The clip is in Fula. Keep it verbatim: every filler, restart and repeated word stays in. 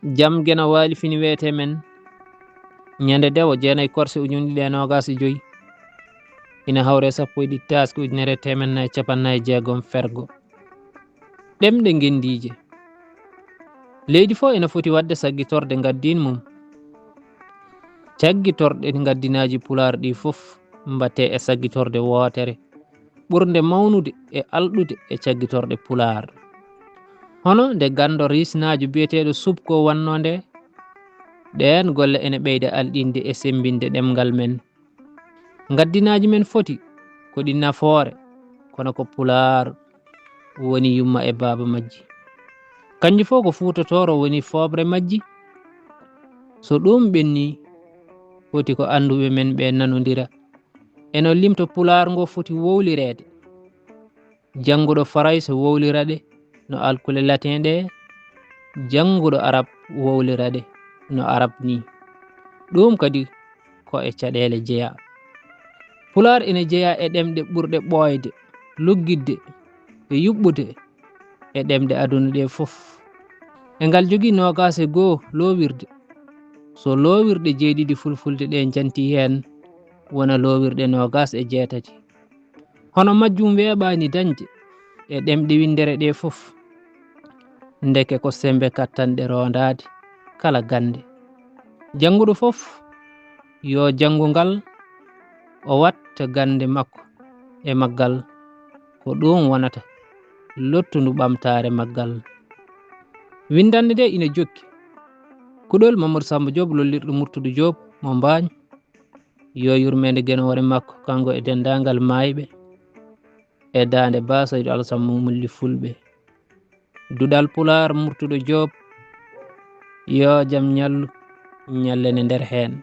Jam Geno Waali fini wiyetee men ñande dewo jeenayi korse ujunɗe ɗiɗi e noogas e joyi, ina hawre sappo e ɗiɗi taaske ujunere e teemedde nayi e capanɗe nayi e jeegom fergo. Ɗemɗe ngenndiije. Leydi fof ina foti waɗde saggitorde ngaddiin mum. Caggitorɗe ngaddinaaji Pulaar ɗi fof mbaɗtee e saggitorde wootere ɓurnde mawnude e alɗude e caggitorɗe Pulaar. Hono nde ganndo riisnaajo biyeteeɗo Subko wannoo nde, ɗeen golle ene ɓeyda alɗinde e semmbinde ɗemngal men. Ngaddinaaji men foti ko ɗi nafoore, kono ko Pulaar woni yumma e baaba majji. Kanji fof ko Fuuta Tooro woni fooɓre majji. So ɗum ɓenni, foti ko annduɓe men ɓe nanondira. Eno limto Pulaar ngo foti wowlireede. Jannguɗo Farayse wowlira ɗe no alkule latin ɗe, jannguɗo Arab wowlira ɗe no Arab ni. Ɗum kadi ko e caɗeele jeyaa. Pulaar ina jeyaa e ɗemɗe ɓurɗe ɓooyde, luggitde e yuɓɓude e ɗemɗe aduna ɗe fof. E ngal jogii noogaas e goo loowirde. So loowirɗe jeeɗiɗi fulfulde ɗe njanti heen, wona loowirɗe noogaas e jeetati. Hono majjum weeɓaani dañde e ɗemɗe winndere ɗe fof. Ndeke ko semmbe kattanɗe roondaade kala gannde. Jannguɗo fof yo janngu ngal, o watta gannde makko e maggal, ko ɗum wonata lottundu ɓamtaare maggal. Winndannde nde ina jokki. Kuɗol Mamadou Samba Diop, lollirɗo Murtudo Diop mo Mbaañ. Yo yurmeende Geno waɗe makko, kanko e denndaangal maayɓe e daande Ba Saydu Alasan Mumulli Fulɓe. Duɗal Pulaar Murtudo Diop, yo jam ñallu, ñallene nder heen.